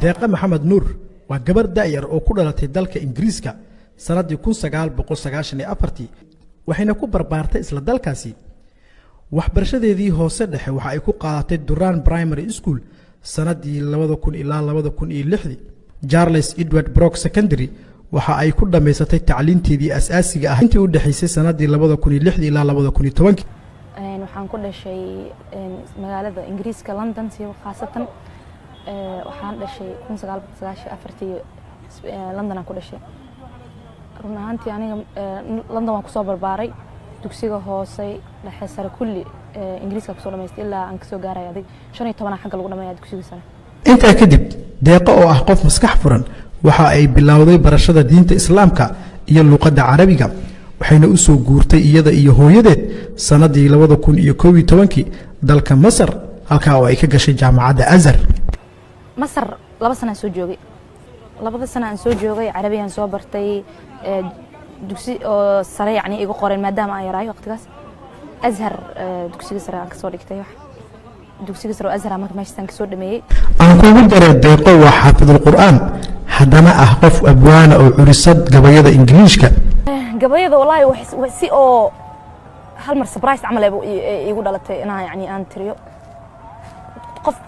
Deeqa Maxamed Nuur waa gabar da'yar oo ku dhalatay dalka Ingiriiska sanadii 1994, waxayna ku barbaartay isla dalkaasi. Waxbarashadeedii hoose dhexe waxa ay ku qaadatay Duran Primary School sanadii 2000 ilaa 2006-dii. Charles Edward Brock Secondary waxa ay ku dhammaysatay tacliinteedii asaasiga ah intii u dhexaysay sanadii 2006-dii ilaa 2010-kii. Waxaan ku dhashay magaalada Ingiriiska, London siiba khaasatan. Waxaan dhashay 1994-tii, London aan ku dhashay. Run ahaantii aniga London waan kusoo barbaaray. Dugsiga hoose, dhexe, sare kulli Ingiriiska kusoo dhamaystay ilaa aan kasoo gaaray adig 15 xagga lagu dhameeya dugsiga sare. Intaa kadib, Deeqo oo ah qof maskax furan waxa ay bilowday barashada diinta Islaamka iyo luqadda Carabiga, waxayna u soo guurtay iyada iyo hooyadeed sanadii 2011-kii dalka Masar, halkaa oo ay ka gashay jaamacadda Azhar. Masar 2 sana aan soo joogay. 2-da sana aan soo joogay Carabiyaan soo bartay, dugsi oo sare yacni igu qoreen maadaama aan yaraayo waqtigaas. Azhar dugsiga sare aan kasoo dhigtay, wax dugsiga sare oo Azhar marka meeshaan kasoo dhameeyey. Aan kugu daree, Deeqo waa xaafidul Qur'aan, haddana ah qof abwaana oo curisad gabayada Ingiliishka. Gabayada wallaahi si oo hal mar surprise camal iigu dhalatay inaan yacni aan tiriyo.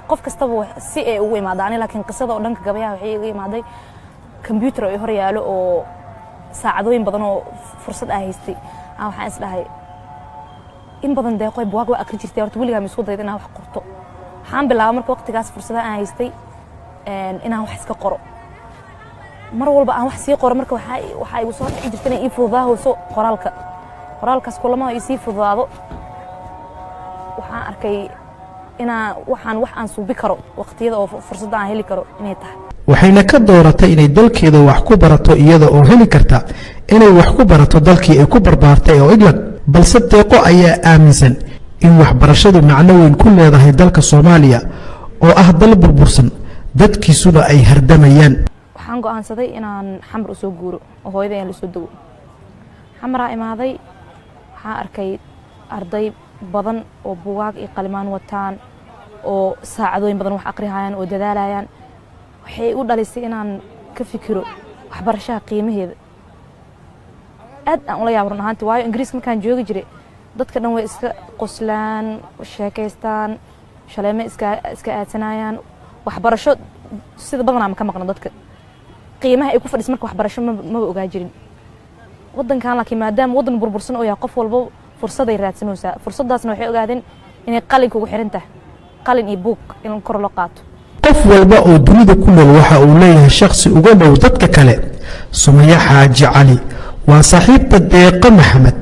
Qof kastaba si ay ugu imaada ani, laakiin qisada oo dhanka gabayaha waxay iiga imaaday computer oo i hor yaalo oo saacadooyin badan oo fursad aa haystay. Aan waxaan is dhahay in badan, Deeqoy, buwaag waa akri jirtay, horta weligaa ma isku dayda inaan wax qorto? Waxaan bilaabay marka waqtigaas fursadaha aan haystay inaan wax iska qoro. Mar walba aan wax sii qoro marka waxaa igu soo dhici jirta inay ii fududaahayso qoraalka. Qoraalkaas kulamaha ii sii fududaado, waxaan arkay inaa waxaan wax aan suubi karo waqtiyada oo fursadda aan heli karo inay tahay. Waxayna ka dooratay inay dalkeeda wax ku barato iyada oo heli karta inay wax ku barato dalkii ay ku barbaartay oo England. Balse Deeqo ayaa aaminsan in waxbarashadu macno weyn ku leedahay dalka Soomaaliya oo ah dal burbursan, dadkiisuna ay hardamayaan. Waxaan go'aansaday inaan Xamar usoo guuro oo hooyaday aan lasoo dego. Xamaraa imaaday, waxaan arkay arday badan oo bugaag iyo qalimaan wataan oo saacadooyin badan wax aqrihayaan oo dadaalayaan. Waxay u dhalisay inaan ka fikiro waxbarashaha qiimaheeda. Aad aan ula yaabo run ahaanti, waayo Ingiriiska markaan joogi jiray dadka dhan way iska qoslaan, sheekaystaan, shaleeme iska aadsanayaan. Waxbarasho sida badanaa ma ka maqno dadka qiimaha ay ku fadhisa. Marka waxbarasho maba ogaa jirin waddankan, laakiin maadaama waddan burbursan oo yahay, qof walba fursaday raadsanaysaa. Fursaddaasna waxay ogaadeen inay qalinka ugu xiran tahay, qalin iyo buug in kor loo qaato. Qof walba oo dunida ku nool waxa uu leeyahay shakhsi uga dhow dadka kale. Sumaye Xaaji Cali waa saaxiibta Deeqo Maxamed,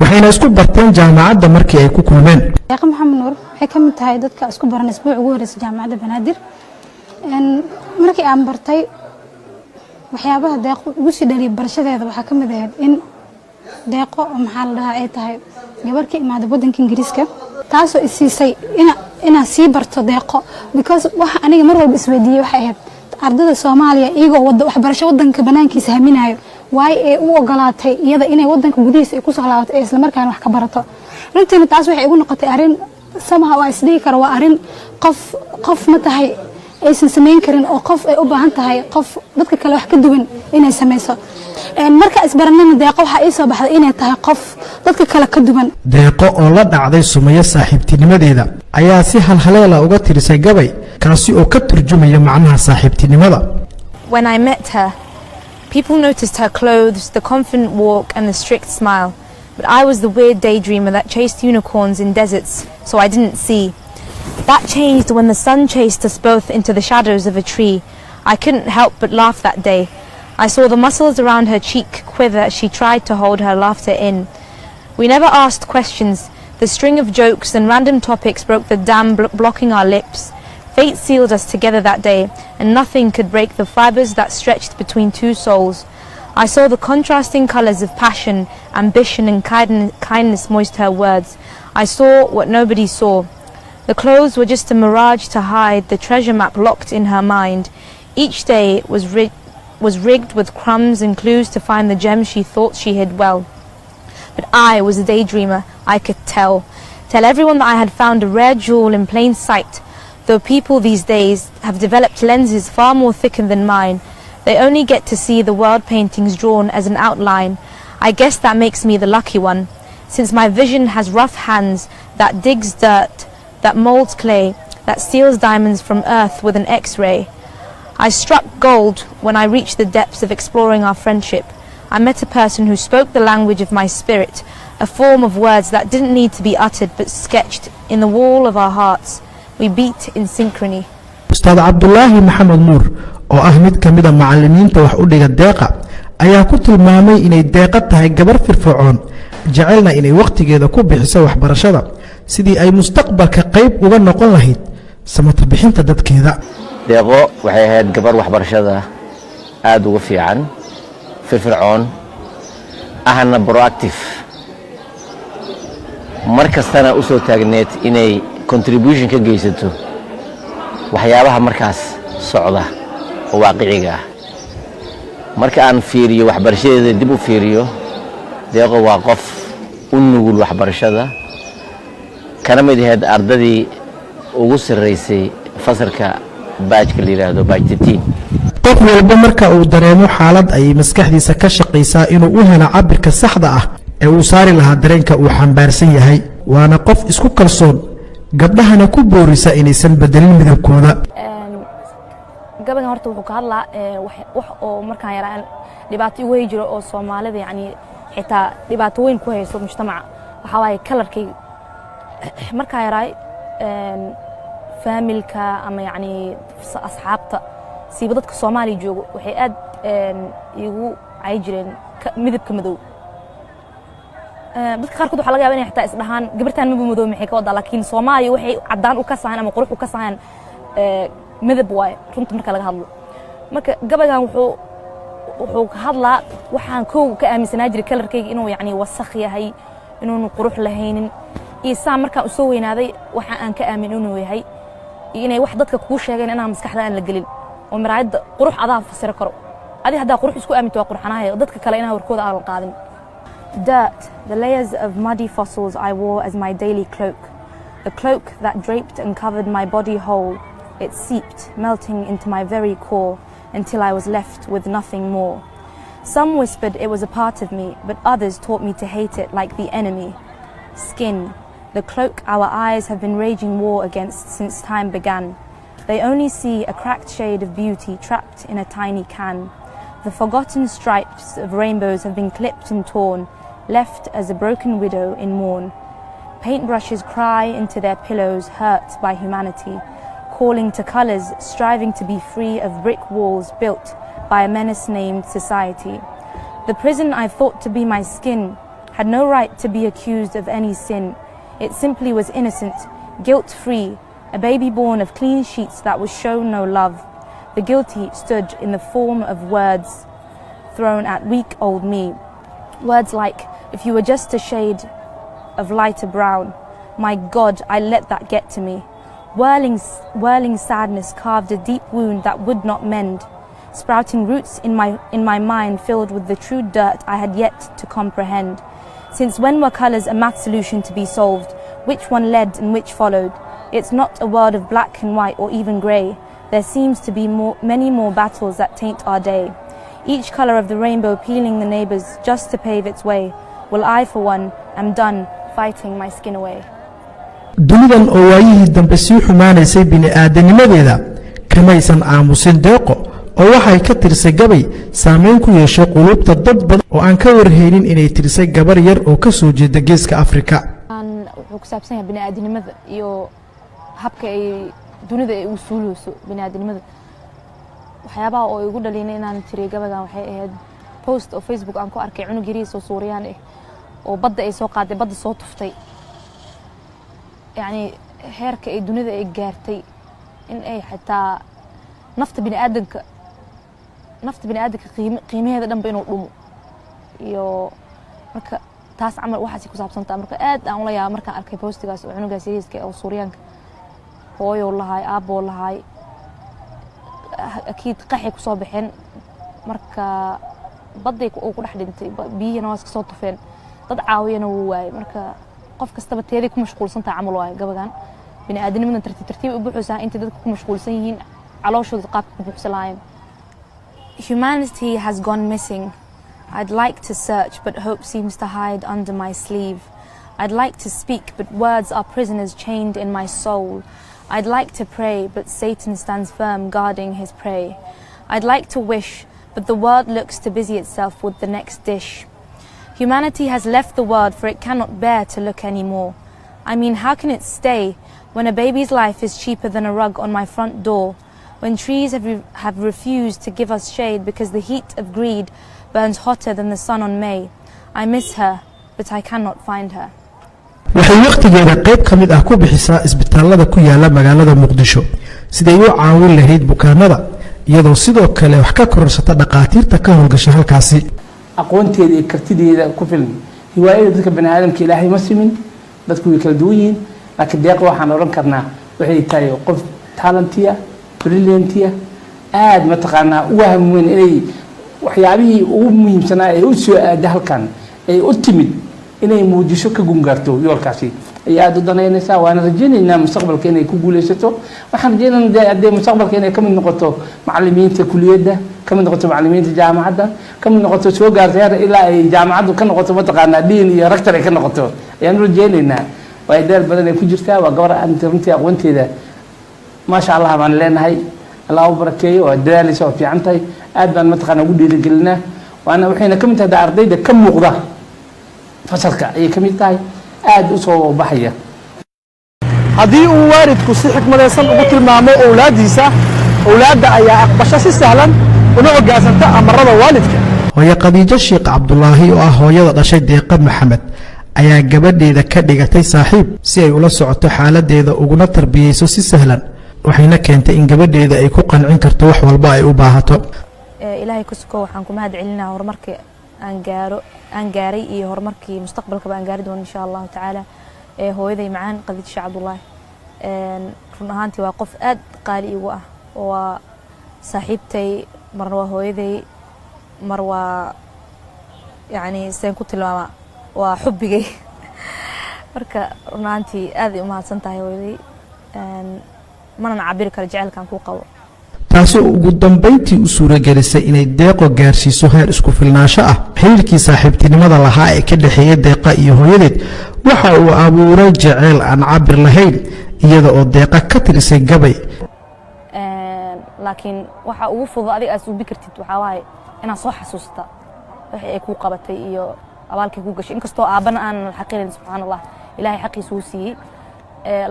waxayna isku barteen jaamacadda markii ay ku kulmeen. Deeqa Maxamed Nuur waxay ka mid tahay dadka isku baran isbuuc ugu horeysa jaamacadda Banaadir. Markii aan bartay, waxyaabaha Deeqo ugu sii dhaliyay barashadeeda waxaa ka mid ahayd in Deeqo oo maxaa la dhahaa ay tahay gabar ka imaada waddanka Ingiriiska, taasoo isiisay inaan sii barto Deeqo, because waxa aniga mar walba isweydiiyey waxay ahayd ardada Soomaaliya iyagoo wada waxbarasho wadanka banaankiisa haminayo, waayo ee u ogolaatay iyada inay wadanka gudihiisa ay kusoo laabato ee islamarkaana wax ka barato. Runtiina taas waxay igu noqotay arrin samaha waa isdhihi karo waa arrin qof ma tahay aysan samayn karin oo qof ay u baahan tahay qof dadka kale wax ka duwan inay samayso. Marka isbaranana, Deeqo waxaa ii soo baxday inay tahay qof dadka kale ka duwan. Deeqo oo la dhacday Sumayo saaxiibtinimadeeda ayaa si halhaleela uga tirisay gabay, kaasi oo ka turjumaya macnaha saaxiibtinimada. When I met her, people noticed her clothes, the confident walk, and the strict smile. But I was the weird daydreamer that chased unicorns in deserts, so I didn't see. That changed when the sun chased us both into the shadows of a tree. I couldn't help but laugh that day. I saw the muscles around her cheek quiver as she tried to hold her laughter in. We never asked questions. The string of jokes and random topics broke the dam blocking our lips. Fate sealed us together that day, and nothing could break the fibers that stretched between two souls. I saw the contrasting colors of passion, ambition, and kindness moist her words. I saw what nobody saw. The clothes were just a mirage to hide the treasure map locked in her mind. Each day was rigged with crumbs and clues to find the gem she thought she hid well. But I was a daydreamer. I could tell. Tell everyone that I had found a rare jewel in plain sight. Though people these days have developed lenses far more thickened than mine, they only get to see the world paintings drawn as an outline. I guess that makes me the lucky one, since my vision has rough hands that digs dirt, that molds clay, that steals diamonds from earth with an x-ray. I struck gold when I reached the depths of exploring our friendship. I met a person who spoke the language of my spirit, a form of words that didn't need to be uttered but sketched in the wall of our hearts. We beat in synchrony. Ustaad Cabdulaahi Maxamed Nuur, oo ah mid ka mid a macallimiinta wax u dhiga Deeqa, ayaa ku tilmaamay inay Deeqa tahay gabar firfircoon, jecelna inay wakhtigeeda ku bixiso waxbarashada sidii ay mustaqbalka qayb uga noqon lahayd samata bixinta dadkeeda. Deeqo waxay ahayd gabar waxbarashada aada uga fiican, firfircoon ahna, proactive, mar kastana u soo taagneed inay contribution ka geysato waxyaabaha markaas socda oo waaqiciga ah. Marka aan fiiriyo waxbarashadeeda, dib u fiiriyo, Deeqo waa qof u nugul waxbarashada, kana mid ahayd ardadii ugu sarraysay fasalka batch-ka la yidhaahdo batch 13. Qof walba marka uu dareemo xaalad ayay maskaxdiisa ka shaqaysaa inuu u helo cabirka saxda ah ee uu saari lahaa dareenka uu xambaarsan yahay. Waana qof isku kalsoon, gabdhahana ku boorisa inaysan bedelin midabkooda. Gabagan horta wuxuu ka hadlaa wax oo markaan yaraa dhibaato igu hay jiro, oo Soomaalida yacni xitaa dhibaato weyn ku hayso mujtamaca. Waxaa waaye color-kayga. Markaan yaraay, family-ka ama yacni asxaabta, siiba dadka Soomaaliya joogo, waxay aad igu cay jireen midabka madow. Dadka qaarkood waxaa laga yaba inay xitaa isdhahaan, "Gabartaan maba madow, maxay ka wadaa?" Laakiin Soomaaliya waxay caddaan u kasahaan ama qurux u kasahaan midab waaye, runta marka laga hadlo. Marka gabaygan wuxuu ka hadlaa waxaan kow ka aaminsanaa jiray color-kayga inuu yacni wasakh yahay, inuunu qurux lahaynin, iyo saa markaan usoo weynaaday waxa aan ka aamin inuu yahay, iyo inay wax dadka kuu sheegeen inaan maskaxda aan la gelin, oo miraayadda qurux adaa fasiro karo. Adi haddaa qurux isku aaminto waa qurxanahay, dadka kale inaa warkooda aan la qaadin. Dirt, the layers of muddy fossils I wore as my daily cloak, a cloak that draped and covered my body whole. It seeped, melting into my very core until I was left with nothing more. Some whispered it was a part of me, but others taught me to hate it like the enemy. Skin, the cloak our eyes have been raging war against since time began. They only see a cracked shade of beauty trapped in a tiny can. The forgotten stripes of rainbows have been clipped and torn, left as a broken widow in mourn. Paintbrushes cry into their pillows, hurt by humanity, calling to colors, striving to be free of brick walls built by a menace named society. The prison I thought to be my skin had no right to be accused of any sin. It simply was innocent, guilt free, a baby born of clean sheets that was shown no love. The guilty stood in the form of words thrown at weak old me. Words like, "If you were just a shade of lighter brown." My God, I let that get to me. Whirling, whirling sadness carved a deep wound that would not mend, sprouting roots in my mind filled with the true dirt I had yet to comprehend. Since when were colours a math solution to be solved? Which one led and which followed? It's not a world of black and white or even grey. There seems to be more, many more battles that taint our day. Each colour of the rainbow peeling the neighbours just to pave its way. Well, I, for one, am done fighting my skin away. Dunidan oo waayihii dambe sii xumaanaysay bini'aadanimadeeda kamaysan aamusin Deeqo, oo waxay ka tirsay gabay saameyn ku yeeshay quluubta dad badan oo aan ka warhaynin inay tirsay gabar yar oo ka soo jeeda Geeska Afrika. Wuxuu ku saabsan yahay bini'aadanimada iyo habka ay dunida ay ugu suuleyso bini'aadanimada. Waxyaabaha oo igu dhalinay inaan tiriyo gabaygan waxay ahayd post oo Facebook aan ku arkay cunug yariis oo Suuriyaan ah oo badda ay soo qaaday, badda soo tuftay. Yacni heerka ay dunida ay gaartay in ay xitaa nafta bini'aadanka qiimaheeda dhanba inuu dhumo. Iyo marka taas camal waxaasay ku saabsantaa. Marka aad aan ula yaaba markaan arkay post-igaas oo cunugaas yariiska oo Suuryaanka, hooyow lahaay, aabboo lahaay, akiid qaxay kusoo baxeen. Marka badday uu ku dhex dhintay, biyihina waa iska soo tufeen, dad caawiyana wuu waayey. Marka qof kastaba teeday ku mashquulsantaha camal waayo gabagan. Bini aadamnimadan tartiib tartiib u buuxaysaa intay dadka ku mashquulsan yihiin calooshooda qaabka ku buuxsan lahaayeen. Humanity has gone missing. I'd like to search, but hope seems to hide under my sleeve. I'd like to speak, but words are prisoners chained in my soul. I'd like to pray, but Satan stands firm, guarding his prey. I'd like to wish, but the world looks to busy itself with the next dish. Humanity has left the world, for it cannot bear to look anymore. I mean, how can it stay when a baby's life is cheaper than a rug on my front door? When trees have refused to give us shade because the heat of greed burns hotter than the sun on May. I miss her, but I cannot find her. Waxay wakhtigeeda qayb ka mid ah ku bixisaa isbitaalada ku yaala magaalada Muqdisho siday u caawin lahayd bukaanada, iyadoo sidoo kale wax ka kororsata dhaqaatiirta ka howlgasha halkaasi. Aqoonteeda iyo kartideeda ku filan. Hiwaayada dadka bani aadamka Ilaahay ma simin, dadku way kala duwan yihiin, laakiin Deeqa waxaan odhan karnaa waxay tahay qof talented ah, brilliant ah, aada mataqaanaa uga hamweyn inay waxyaabihii ugu muhiimsanaa ee u soo aada halkan ay u timid inay muujiso, ka gungaarto yoolkaasi ay aada u danaynaysaa. Waana rajaynaynaa mustaqbalka inay ku guuleysato. Waxaan rajaynaynaa haddee mustaqbalka inay kamid noqoto macalimiinta kuliyadda, kamid noqoto macalimiinta jaamacadda, kamid noqoto, soo gaarto heer ilaa ay jaamacaddu ka noqoto mataqaanaa dean iyo rector ay ka noqoto ayaanu rajaynaynaa. Waayo, dadaal badan ay ku jirtaa. Waa gabar aan runtii aqoonteeda maasha Allah baan leenahay, Allah u barakeeyo. Waa dadaalaysa, waa fiican tahay, aad baan mataqaanaa ugu dhiirigelinaa. Waana waxayna ka mid tahay ardayda ka muuqda fasalka ayay ka mid tahay, aada u soo baxaya. Haddii uu waalidku si xikmadaysan ugu tilmaamo owlaaddiisa, owlaadda ayaa aqbasho si sahlan una hoggaansanta amarada waalidka. Hooye Khadiijo Sheekh Cabdulaahi oo ah hooyada dhashay Deeqa Maxamed ayaa gabadheeda ka dhigatay saaxiib si ay ula socoto xaaladdeeda uguna tarbiyeyso si sahlan, waxayna keentay in gabadheeda ay ku qancin karto wax walba ay u baahato. Ilaahay ku suko, waxaan ku mahad celinaa horumarka aan gaaro, aan gaaray iyo horumarkii mustaqbalkaba aan gaari doono insha Allahu tacaala ee hooyaday macaan Khadiija Sheekh Cabdullaahi. Run ahaantii waa qof aad qaali igu ah oo waa saaxiibtay, marna waa hooyaday, mar waa yacni seen ku tilmaamaa, waa xubbigay. Marka run ahaantii aad ay u mahadsan tahay hooyaday, manan cabiri karo jaceylkan kuu qabo. Taasi oo ugu dambayntii u suuragelisay inay Deeqo gaarsiiso heer isku filnaansho ah. Xiriirkii saaxiibtinimada lahaa ee ka dhexeeya Deeqa iyo hooyadeed waxa uu abuuray jaceyl aan cabir lahayn, iyada oo Deeqa ka tirisay gabay. Laakiin waxa ugu fudud adiga aad suubi kartid waxaa waaye inaad soo xasuusta wixii ay kuu qabatay iyo abaalkay kuu gashay. Inkastoo aabbana aanan la xaqirayn, subxaan Allah, Ilaahay xaqiisa uu siiyey,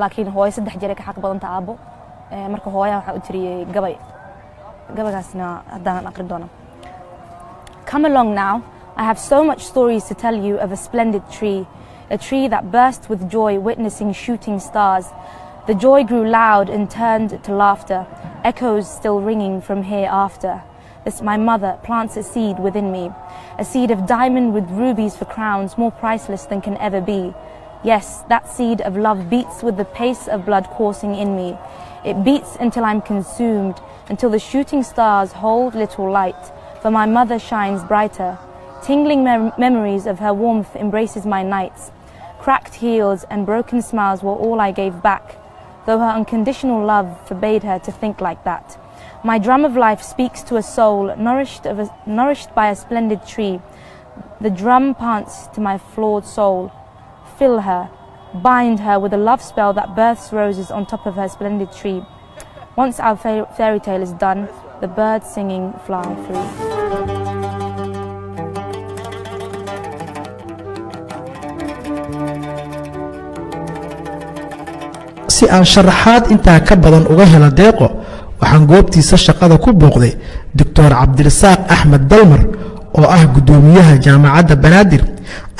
laakiin hooyo saddex jeer ay ka xaq badanta aabbo. Marka hooyaha waxaan u tiriyey gabay, gabaygaasna haddaanan aqrin doona. Come along now. I have so much stories to tell you of a splendid tree, a tree that burst with joy witnessing shooting stars. The joy grew loud and turned to laughter, echoes still ringing from hereafter. This my mother plants a seed within me, a seed of diamond with rubies for crowns, more priceless than can ever be. Yes, that seed of love beats with the pace of blood coursing in me. It beats until I'm consumed, until the shooting stars hold little light, for my mother shines brighter. Tingling memories of her warmth embraces my nights. Cracked heels and broken smiles were all I gave back, though her unconditional love forbade her to think like that. My drum of life speaks to a soul nourished by a splendid tree. The drum pants to my flawed soul. Fill her, bind her with a love spell that births roses on top of her splendid tree. Once our fairy tale is done, the birds singing fly free. Si aan sharaxaad intaa ka badan uga helo Deeqo, waxaan goobtiisa shaqada ku booqday Doctor Cabdirasaaq Axmed Dalmar oo ah guddoomiyaha Jaamacadda Banaadir,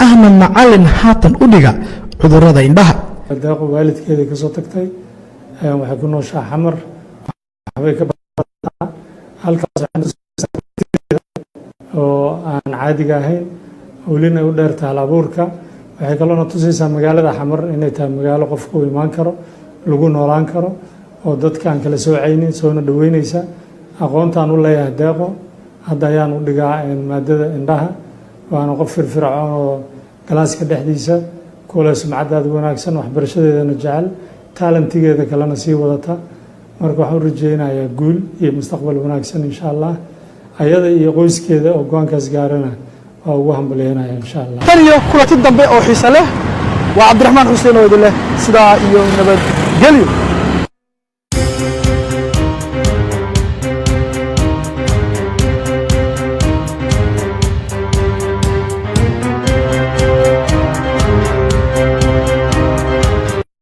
ahna macalin haatan u dhiga cudurrada indhaha. Deeqo waalidkeeday ka soo tagtay, waxay ku nooshaa Xamar, waxbay ka barataa halkaas oo aan caadiga ahayn, welina u dheerta hal abuurka. Waxay kaloona tusaysaa magaalada Xamar inay tahay magaalo qofku u imaan karo, lagu noolaan karo oo dadkaan kala soocaynin, soona dhaweynaysa. Aqoontaan u leeyahay Deeqo, hadda ayaan u dhigaa maadada indhaha, waana qof firfircoon oo galaaska dhexdiisa kule sumcadaada wanaagsan, waxbarashadeedana jecel. Talentigeeda kalena sii wadata. Marka waxaan u rajeynayaa guul iyo mustaqbal wanaagsan, insha Allah. Ayada iyo qoyskeeda oo go-aankaas gaarana waa ugu hambalyeynaya, insha Allah. Tan iyo kulanti dambe oo xiise leh, waa Cabdiraxmaan Xuseen oo idin leh sidaa iyo nabadgelyo.